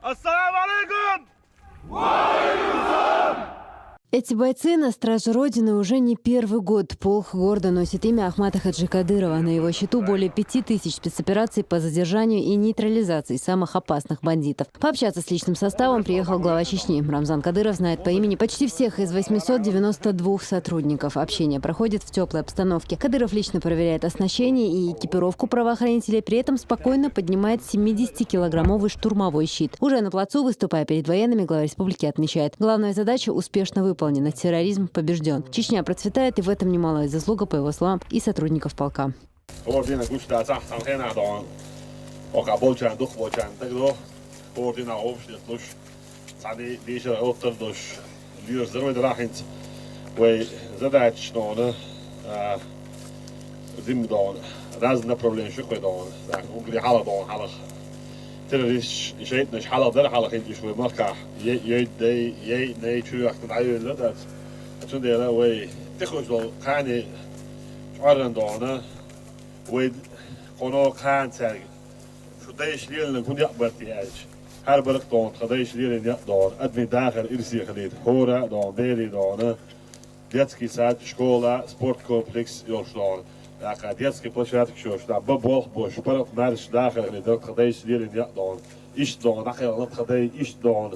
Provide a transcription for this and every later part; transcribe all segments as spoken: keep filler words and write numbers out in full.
Ассаламу алейкум! Эти бойцы на страже Родины уже не первый год. Полк гордо носит имя Ахмата Хаджи Кадырова. На его счету более пяти тысяч спецопераций по задержанию и нейтрализации самых опасных бандитов. Пообщаться с личным составом приехал глава Чечни. Рамзан Кадыров знает по имени почти всех из восьмисот девяносто двух сотрудников. Общение проходит в теплой обстановке. Кадыров лично проверяет оснащение и экипировку правоохранителей, при этом спокойно поднимает семидесятикилограммовый штурмовой щит. Уже на плацу, выступая перед военными, глава республики отмечает: главная задача успешно выполнена, терроризм побежден. Чечня процветает, и в этом немалая заслуга, по его словам, и сотрудников полка. Координа гучта цахтан хена дон. Ока болчан дух болчан так до. Координа общность луш. Цани бишер оттер дош. Лир зервой драхинц. Вай задач дона. Зим дон. Раз направление шукой дон. Так, угри хала дон, халах. Террорист шейтнаш халах дар халах интиш вай маха. Ей ей ей ней чуяхтан айвелла дац. Ачун дела вай. Тихуш дол кани чуаран дона. Вай коно кан царги. Шу дайш лелна гун яъ барти ач. Хар барх дон, ха дайш лелен яъ дон. Адми дахар ирси хадид. Хора дон, бери дона. Детский сад, школа, спорт комплекс ёш дон. Яка детский площадка шош. Да ба болх бош, парат марш дахар хадид. Ха дайш лелен яъ дон. Иш дон, нахел ха дай иш дон.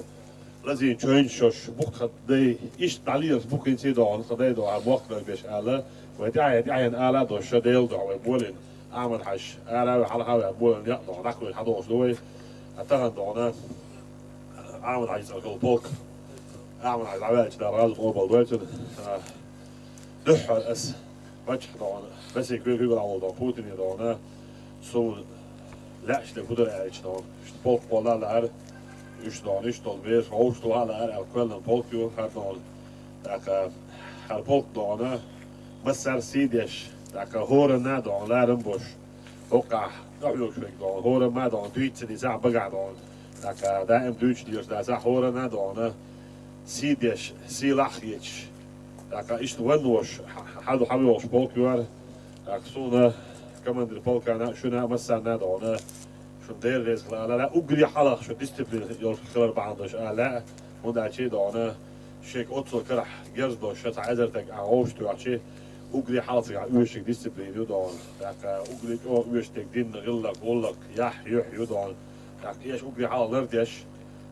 Лазин чойн шош, бух ха дай иш далиерс бухин си дон, ха дай дон, а бохтар беш ала. Вай тяя тяян ала дон, ша дел дон, вай болин. Аман хаш, ара вай хала хава болин, я дон, даквай хадош дой. Атаган дона. Аман хаш саркал полк. Аман хаш авач да раз обал дойчен. Духар ас. Бач дона. Баси куй куй гала дон, Путин дона. Сун лач ле кудар ач дон. Полк пола лар. Иш дон, иш дон беш, ош дон лар, ал квелден полк ю, хар дон. Така, хар полк дона. Масар сидеш. Така, хора на дон, ларен бош. Хока, гавлюк швек дон. Хора ма дон, дуйцени за бага дон. Така, да эм дуйч диеш, да за хора на дона. Сидеш, силах еш. Така, ишт ван вош, хал хал вош полк юар. Так, суна, командир полка на, шуна, масса на дона. Шун дер вез хлала, угри халах, шу дисциплин, ёл хлар бандаш, ала. Унда чи дона. Шек отсо карах, герз дош, ша та азер так, а ош туачи. Угри халцга, уешек дисциплин, ю дона. Така, угри о уеш тек дин, гыллак, голлак, ях, юх, ю дона. Так, еш угри хал лар деш.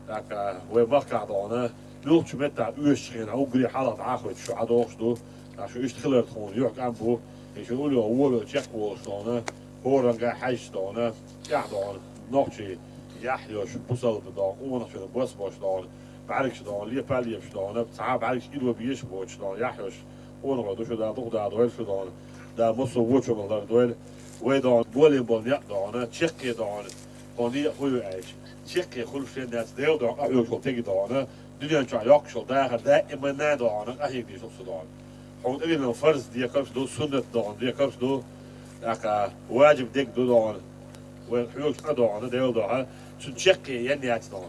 Так, вай маха дона. Нул чумета уеш хина, угри хал ахвет, шу адош ду. Так, шу ишт хилер тхон, юх амбу. Иш улю, улю, чек волш дона. Хоранга хаш дона. Ях дона. Нохчи. Ях ёш, бусал дона. Унах шу бос бош дона. Баргш дона. Лепа лепш дона. Ца баргш идло биеш боч дона. Ях ёш. Унах душу да, дух да, дуэль шу дона. Да, мусу вочу балдар дуэль. Вай дона. Болин бол ня дона. Чекки дона. Хони хую айш. Чекки хуршен дац. Дел дона. Ахюк шул теги дона. Дуньян ча ёк шул даха. Да имана дона. Ахик ди шул су дона. Хун илин фарз ди карш ду, суннат дона. Ди карш ду. Ака ваджиб дек ду дона. Вай хюк а дона. Дел дона. Сун чекки ян яц дона.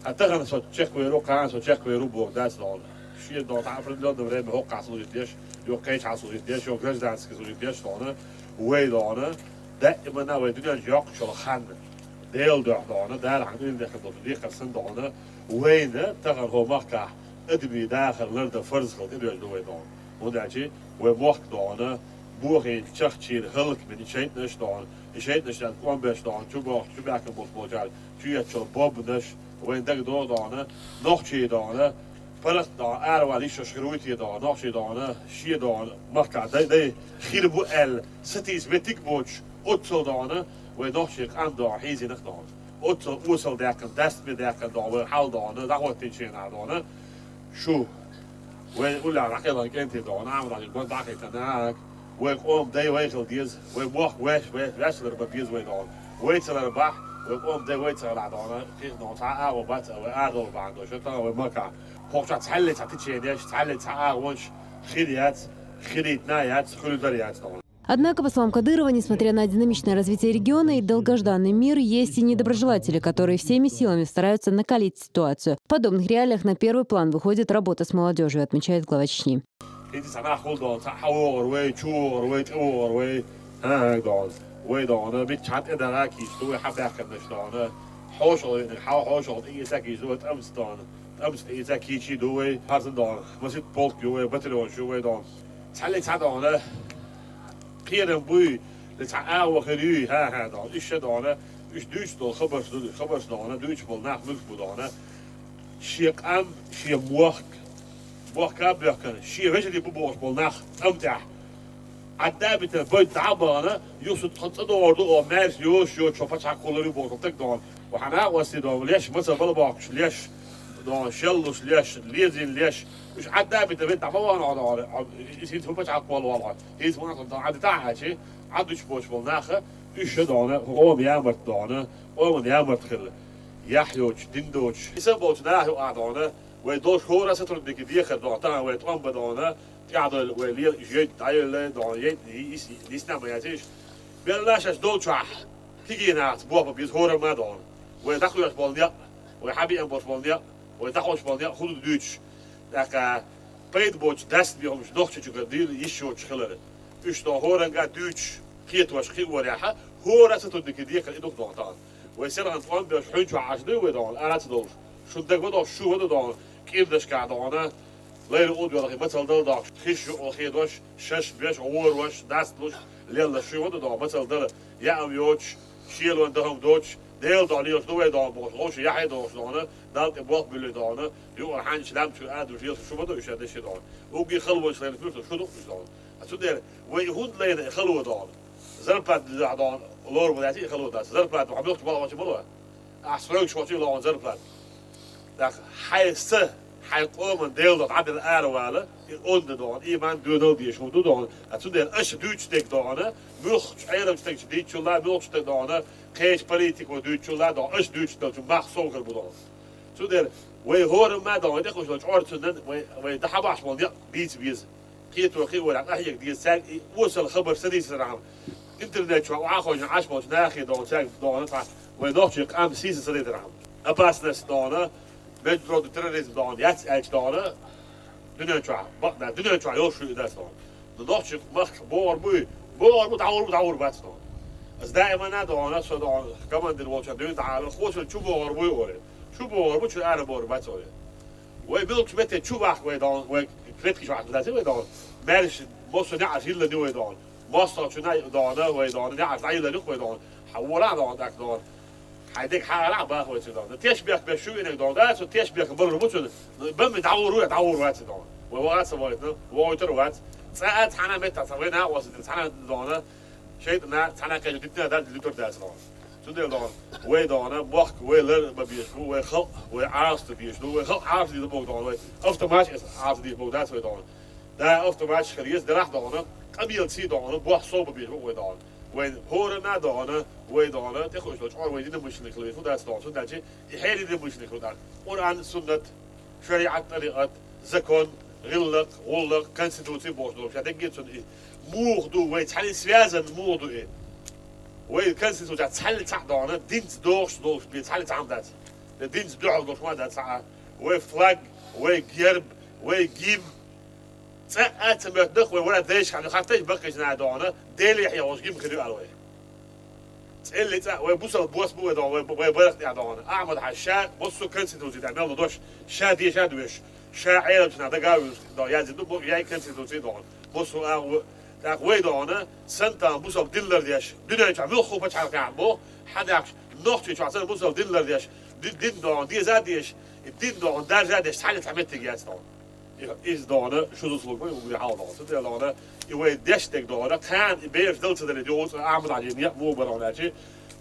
Атаган со чек вай ру, кан со чек вай ру бог дац дона. Ши дона. Та определённое время хокка служит деш. Ё кайча служит деш. Ё гражданский служит деш дона. Вай дона. Да имана вай дуньян ёк шул хан. Дел дона. Дар хан илин дехен дона. Ди карсан дона. Вайна тагар хо маха. Адми дахар ларда фарз хал ди вай дона. Ундачи вай мохк дона. Бухин чахчир халк мен шайтнаш дона. Шайтнаш дан комбеш дона. Чубох, чубакан бос болчар. Чуя чо бобнаш. Вайн даг до дона. Нохчи дона. Парат дона. Арвал ишо шгруйти дона. Нохчи дона. Ши дона. Маха дай дай. Хир бу эл. Сатис ветик боч. Отсо дона. Вай нохчи ан дона. Хизинах дона. Отсо усал дакан. Даст ми дакан дона. Вай хал дона. Дахватин шена дона. Шу. Вай ула ракелан кенти дона. Амрал гон дакитанак. Вай къом дай вай хил диз. Вай мох вай вай вашлар ба диз вай дона. Вай цалар ба. Вай къом дай вай цалар дона. Ких дона. Ца а ва бац. Вай а дол бандо. Шо та вай маха. Хохча цалли ца тиченеш. Цалли ца а вонш. Хир яц. Хирит на яц. Хулдар яц дона. Однако, по словам Кадырова, несмотря на динамичное развитие региона и долгожданный мир, есть и недоброжелатели, которые всеми силами стараются накалить ситуацию. В подобных реалиях на первый план выходит работа с молодежью, отмечает глава Чечни. Хити сана хул дон, са хавор вай, чур вай, чур вай. Ха дон. Вай дона, бит чат эдара киш, вай хабакан наш дона. ХьошалгӀа веанарг хьал хьошалгӀа тӀаийца кийча ду вай, тӀамца, тӀамца тӀаийца кийча ду вай, хӀарзан дона, масийтта полк ю вай, батальонаш ю вай дона. Цхьаллий цхьа дона, кхерам буй, де цхьа агӀо хир юй, хӀа-хӀа дона. Иштта дона, уьш дуьйцуш долу хабарш ду, хабарш дона, дуьйцуш болу нах муьлш бу дона. Шен къам, шен мохк, бохка а боьхкина, шен вежарий бу бохуш болу нах тӀам тӀехь. Ӏадда а битина, бойда дӀа а бахана, юха шу тхан цӀа догӀур ду, оха маьрша йозуш йоцуш, хьо пачхьалкх хулар ю бохуш стаг дона. Ва хьан накъостий дона, леш, мацалла бала бохкуш леш, дона, шеллуш леш, лезийна леш. Уьш Ӏадда а битина, вай дӀа ма вахана хьо дона, иза хӀинца хӀун пачхьалкх волу вала хьо. ХӀинца ма хьо дона, Ӏадда тӀаьхьачи, Ӏадда уьш боцуш болу наха, уьш ша дона, къоман ямарт дона, къоман ямарт хилла. Яхь йоцуш, дин доцуш. Иса болчу наха юкъахь дона, вай долуш хӀора сотрудники дехар дона, тахана вай тӀом бан дона, тӀаьхьадолу вай лела, жед дӀаелла дона, ед, йис, йисна ма яцийша. Белла шаьш долчохь, кхигенахца бохба беза хӀора ма дона. Вай дӀахоьхуш болу некъ, вай хьан биъна болуш болу некъ, вай дӀахьош болу некъ хӀун ду дуьйцуш. ТӀаккха пайда боцуш даст бен хӀумаш нохчочуьнга дийла йиш йоцуш хилар. Уьш дона хӀоранга дуьйцуш, кхетош, кхиорехьа, хӀора сотрудники дехар и ду-кх дона тахана. Вай селхана тӀом беш, хьуьнчохь Ӏаш дуй вай дона, ара ца долуш. Шун дага ма дохуш, шу ма ду дона, кӀирдашкахь дона, лайра улдоьлхий мацалла дала дохуш, хиш юкъа хедош, шаш беш, гӀоруш, дасталуш, леллаш шу ма ду дона, мацалла дала, яам йоцуш, шелон дахам доцуш, Дела дохьа лелаш ду вай дона бохуш, ловш яхье дохуш дона, Далла тӀе болх буьллий дона, юкъара хьанча лаьмчуьра а дуьш лелаш шу ма ду уьш а деши дона. Угги халонаш лайна хӀуьртуш шу ду уьш дона. А цу дера, вай и хӀунда лайна и хало дона? Зарплата дизахь дона, лору ма дац и хало дац. Зарплата хьо муьлхачу балхочу ма ло. Ахь стройкаш хӀоттий лоӀун зарплата. ТӀаккха хьайн са, хьайн къоман Дела дохьа дӀадина аравала, и онда дона, иман доьналла дезаш хӀума ду дона. А цундела аша дуьйцу стаг дона, муьлххачу Ӏеламчу стагчу дийцчулла, муьлххачу стаг дона, кхечу политико дуьйцчулла дона, аша дуьйцу стагчу мах совгӀар бу дона. Цундела вай хӀорамма дона, вай тӀехуш долу чӀорцунна вай, вай дахьа бахьаш болу некъ бийца беза. Кхето кхиорехь къахьега деза цаьрга и осал хабар ца дийцархьама. Интернет чохь охьахойна Ӏаш болчу нахе дона цаьрга дона цхьа вай нохчийн къам сийсаз ца дайтархьама. Опасность дона, международный терроризм дона, яц аьлча дона, дуьнен чохь, бакъда, дуьнен чохь йолуш ю и дац дона. Ну, нохчийн махкахь богӀур буй, богӀур бу, дӀагӀур бу, дӀагӀур бац дона. Ас даимана дона, со дона, командир волчу дуьйна дӀагӀала, хо чу богӀур буй, олий. Чу богӀур бу, чу ара богӀур бац, олий. Вай муьлхачу метте чу вахка вай дона, вай клетки чохь дац вай дона. Маьрша, массо неӀарш йиллина ю вай дона. МостагӀчу най дона, вай дона, неӀарш дӀайиллина ю вай дона. Хьан вора дона, тӀаккха дона. Хьайн дег хьарахь баха вай цу дона. Тешбех беш шу винарг дона, да, цу тешбех балур бу цунна. Бамми дӀагӀур ву, дӀагӀур вац дона. Вай ваха ца войту, вогӀуьйтур вац. ЦӀа а цхьана метта, цхьа вай накъостий дина, цхьана дона. ШайтӀана цхьана кхечу дитина дац, луьтур дац дона. Цундела дона, вай дона, мохк, вай лар ма беш бу, вай халкъ, вай Ӏалашда беш ду, вай халкъ Ӏалашда дийла богу дона, вай автоматча эс Ӏалашда дийла богу дац вай дона. Да, автоматча хир еза, делахь дона, къамелций дона, бох сов ма беш бу вай дона. Вайн хӀоранна дона, вай дона, тӀехуш долчу чӀор вай динамышленник хила веза дац дона, цундела и хьерин динамышленник хила дац. Къуръан, суннат, шариӀат, тӀарикъат, закон, гӀиллакх, гӀуллакх, конституци бохуш долуш, ша деггерчун и муха ду, вай цхьаьна связан муха ду и? Вай конституци цхьаьна цхьаъ дона, динца догӀуш долуш бен цхьаьна цхьаъ дац. Динца дуьхьал долуш ма дац цхьаъ. Вай флаг, вай герб, вай гимн, цӀа а ца моьтту нах вай вара дайша хьан хаттайша баккхийчу наха дона, Деле хьехош гимн хир ю аьлла вай. ЦӀелли цӀа вай бусалба бос бу вай дона, вай, вай барах тӀехь дона. Ахьмад-Хьажа ша массо а конституци тӀехь мел ма дош, ша деша а доьшуш, ша Ӏеламчу наха дага а вуьйлуш дона, яздина ду, яй конституци дона. Массо а агӀо, тӀаккха вай дона, сантан бусалба дин лардеш, дуьнен чохь муьлхха пачхьалкхехь боху, хьан даьккхаш, Нохчийчохь санна бусалба дин лардеш, ди-, дин дона, деза а дезаш, и дин дона, даржа а деш, цхьаьна цхьа меттиг яц дона. И-, иза дона, шу заслуг вай, угри хьал дона. Цундела дона, и вай деш дерг дона, кхана и бераш дала ца далийта, юха цкъа Ахьмад-Хьаьжин некъ муха бара хьуна аьлчи,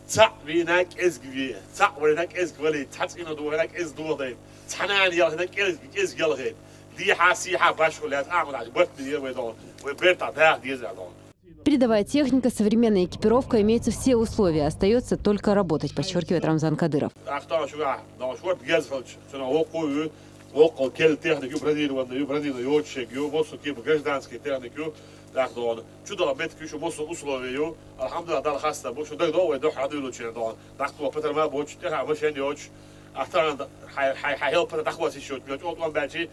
цхьаъ вийна кӀезиг ве, цхьаъ вайна кӀезиг валийта, цхьа цӀийнан ду вайна кӀезиг дохадайта, цхьа нана ял хьина кӀезиг, кӀезиг ял хета. Дехьа, сехьа башхо лаьцна Ахьмад-Хьаьжа барт динера вай дона, вай бертахь даха деза дона. Передовая техника, современная экипировка, имеются все условия, остаётся только работать, подчеркивает Рамзан Кадыров. Ахтан шугахь, дона шорт герзалч, цуна воккху ю, воккхал келла техника ю, бронированный ю, бронированный йоцуш ю, массо кепа гражданский техника ю, даха дона. Чу дала меттиг ю шу массо условия ю, алхьамдулиллах, Далла хастам бу, шу дагадо вай дохьа хьадуьйлучу дона. Даха патар ма боцуш, тӀехьа машен йоцуш, ахтан хьай, хьай, хьай хьел патар дӀахоссийш йоцуш, мел чӀо тӀом баьлчи,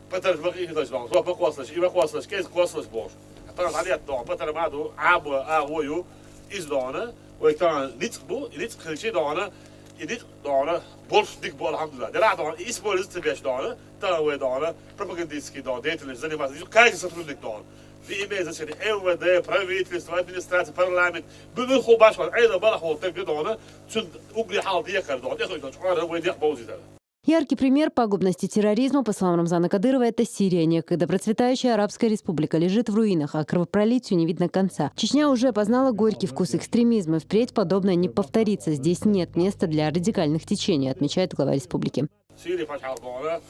патарш ма къийхилаш дона, со ма кхоссалаш, и ма кхоссалаш, кӀезиг кхоссалаш бохуш. Тахана дӀадетта дона, патар ма ду, Ӏаба агӀо ю, иза дона, вай тахана ницкъ бу, и ницкъ хилчи дона, И дика дона, больше дика бу, алхьамдулиллахӀ. Делахь дона, и использовать ца беш дона, тахана вай дона, пропагандистский дона, деятельность заниматься, каждый сотрудник дона. Ди имеет значение МВД, правительство, администрация, парламент. Бу муьлхха баш ван, Ӏедал балахь волу таг дона, цуьнан уггаре хьалха декхар дона, тӀехуьйту чкъора вай декъ бовзийтар. Яркий пример пагубности терроризма, по словам Рамзана Кадырова, это Сирия. Некогда процветающая арабская республика лежит в руинах, а кровопролитию не видно конца. Чечня уже познала горький вкус экстремизма. Впредь подобное не повторится. Здесь нет места для радикальных течений, отмечает глава республики. Сирия пачхьалкх дона,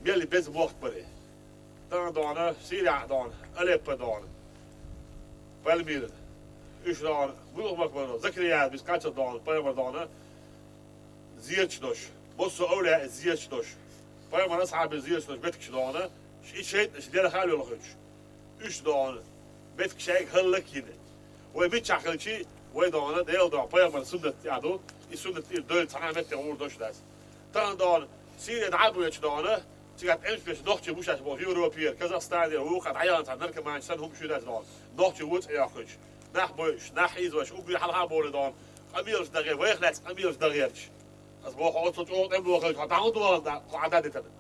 мел беза бохк баре. Тахана дона, Сирия дона, Алеппо дона, Пальмира. Уьш дона, муьлха бохк баро, Закария, бис кхача дона, пайхамар дона, зерачу дош. Массо а овлияъ зерачу дош. Пайхамар асхьабий зерачу дош, бетигаш дона, и шайтӀанаш лерхӀа а лоьлхуьйтуш. Уьш дона, бетиг шайга хӀаллак а йина. Вай мичахь хилчи, вай дона, Делан дона, пайхамар суннат тӀехь ду, и суннат тӀера доьлла цхьана а метте гӀур дош дац. Тахана дона, Сирия дӀа а боьдуш дона, цигахь тӀемаш беш нохчий бу шаьш бохуш, Европера, Казахстанера, вукхара дӀаяхна цхьа наркоманаш санна хӀумаш ю дац дона. Нохчий ву цӀе йоккхуьйтуш. Нах бойуш, нах хьийзош, уггаре хьалха а бовлий дона. Къамелаш дан гӀер, вайх лаьцна къамелаш дан гӀерташ. Аса боху, оццул чӀогӀа тӀемало хилча, хьо дӀа хӀунда вахана, хьо Ӏа дӀадитина?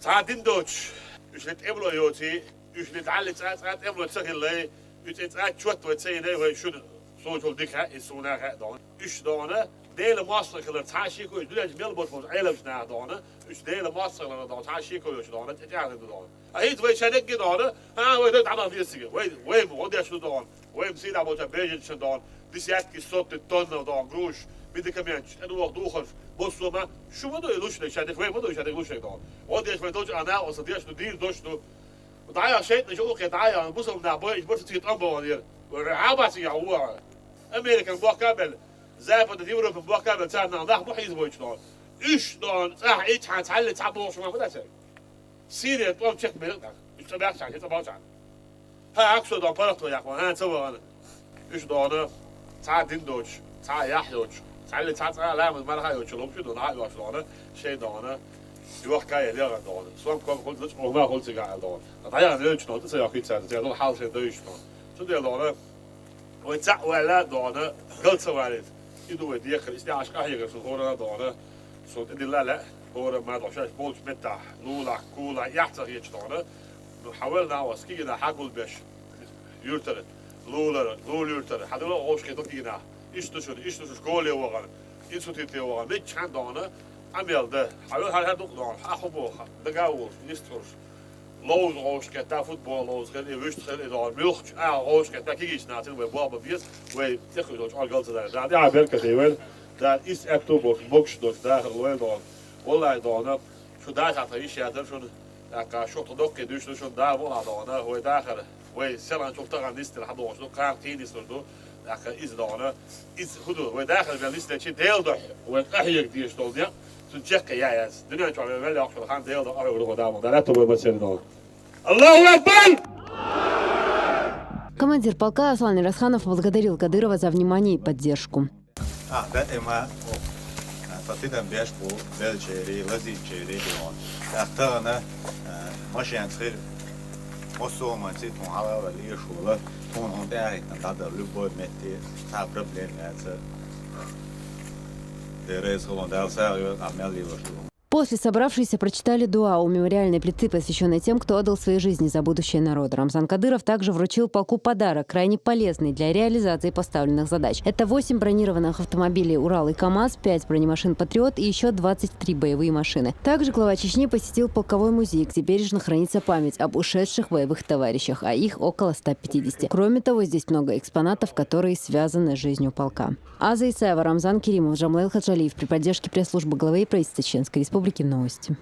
Цхьа дин доцуш, уьш ли тӀемало йоций, уьш ли дӀалли цкъа, цкъа тӀемало ца хиллай, уьш цкъа чот вай ца йиний, вай шуна, суна чул дика хаьа, иза суна хаьа дона. Уьш дона, Делан мостагӀий хилар цхьа а шеко йоцуш, дуьнен чу мел болуш болчу Ӏеламчу наха дона, уьш Делан мостагӀий хилар дона, цхьа а шеко йоцуш дона, тӀетӀаьхьа ду дона. А хӀинца вай шайн дерриге дона, а, вай дай дӀа ма деза цига, вай, вай ма гӀо деш ду дона, вай ма сийна болчу беженцашна дона, десятки, сотни тонна дона, грузаш, медикаменташ, тӀедогӀу духарш, массо а ма, шу ма ду и луш дерг шайн дерг, вай ма ду шайн дерг луш дерг дона. ГӀо деш вай долчу а накъост деш ду, дийр дош ду. ДӀаяхна шайтӀанаш юкъе дӀаяхна, бусалба нах бой, иш барца цига тӀом баханера. Вай Ӏабац яхьа ву а. Американ бохка а белла, Западный Европан бохка а белла, царна нах ма хьийза бойчу дона. Уьш дона, цӀахь ичхьана цхьалли цхьа бохуш ма ма дац. Сирия тӀом чекх белла нах. Уьш цӀа баьхчахьана, цӀа баьхчахьана. ХӀа, аксо дон паргӀато яхва, хӀа, ца вахана. Уьш дона, цхьа дин доцуш, цхьа яхь йоцуш, цхьалли цхьа цкъа а ламаз марха а йоцуш, ломчу дона, хьа а йоцуш дона, шайн дона, йохка а легӀар дона. Сом ком хуьлу, зачкъо хӀума хуьлу цигахь аьлла дона. ДӀаяхна велчу дона, цӀа йохкийта царна, церан хьал шайн девзаш дона. Цундела дона, вай цхьаъ ваьлла дона, гал ца валийта. И ду вай декхар, иштта Ӏаш къахьегар сан хӀоранна дона. Сон тӀедилла а лаьа, хӀора ма доху шаьш болчу меттахь, лулахь, кулахь, эхь ца хеташ дона. Ну, хьан велла нах оцу кигина хьагулбеш, юьртара, лулара, лула юьртара, хьан дала гӀовш кхетал кигина. Иштта ду шуна, иштта ду шуна школе вахана, институте вахана, миччахьана дона, Ӏамел дан. Хьан велла хьан хьан дукха дона, хьан хӀун боху, дага а волуш, нисцӀурш. Ловза гӀовш кхетта, футбол ловза хила, и вуьшта хила, и дона, муьлххачу агӀор гӀовш кхетта, кигича нацин вай болх бан беза, вай тӀекхуьйсучу Ӏор гал ца дара. Да, да, беркате вайн. Да, иштта аьтту боху, могуш долуш дахар лойла дона. Валлай дона, шу дахар тхан йиш яцара шуна, тӀаккха шух тхан доккхий дуьйш ду шуна, да, валла дона, вай дахар, вай селханчул тахана нисдина хьадогӀуш ду, кхана кхин нисдур ду, тӀаккха иза дона, иза хӀун ду, вай дахар мел нисдечи, Делан дуьхьа, вай къахьега дезаш долу некъ, цунна чекхъян яц. Дуьнен чохь вай мел йоккхуш хилла хан Делан дуьхьа къахьега ду, Дала, Дала, аьтту вай бацарна дона. Аллаху Акбар! Командир полка Аслан Расханов поблагодарил Кадырова за внимание и поддержку. А, даима, о, а, тхан тидам беш бу беллачерий, лазийначерий бен. ТӀаккха тахана, а, машенца хир, массо а хӀуманца тхуна хьалавала леш волу, тхуна хьуна тӀаьхьахӀиттина дӀадала любой метте, цхьа проблема яц. Дера иза хилла, Дала сагӀа йойла, къам мел лелош ду. После собравшиеся прочитали дуа у мемориальной плиты, посвящённой тем, кто отдал свои жизни за будущее народа. Рамзан Кадыров также вручил полку подарок, крайне полезный для реализации поставленных задач. Это восемь бронированных автомобилей «Урал» и «КамАЗ», пять бронемашин «Патриот» и ещё двадцать три боевые машины. Также глава Чечни посетил полковой музей, где бережно хранится память об ушедших боевых товарищах, а их около ста пятидесяти. Кроме того, здесь много экспонатов, которые связаны с жизнью полка. Аза Исаева, Рамзан Керимов, Джамлаил Хаджалиев при поддержке пресс-службы главы и правительства Чеченской Республики. Новости.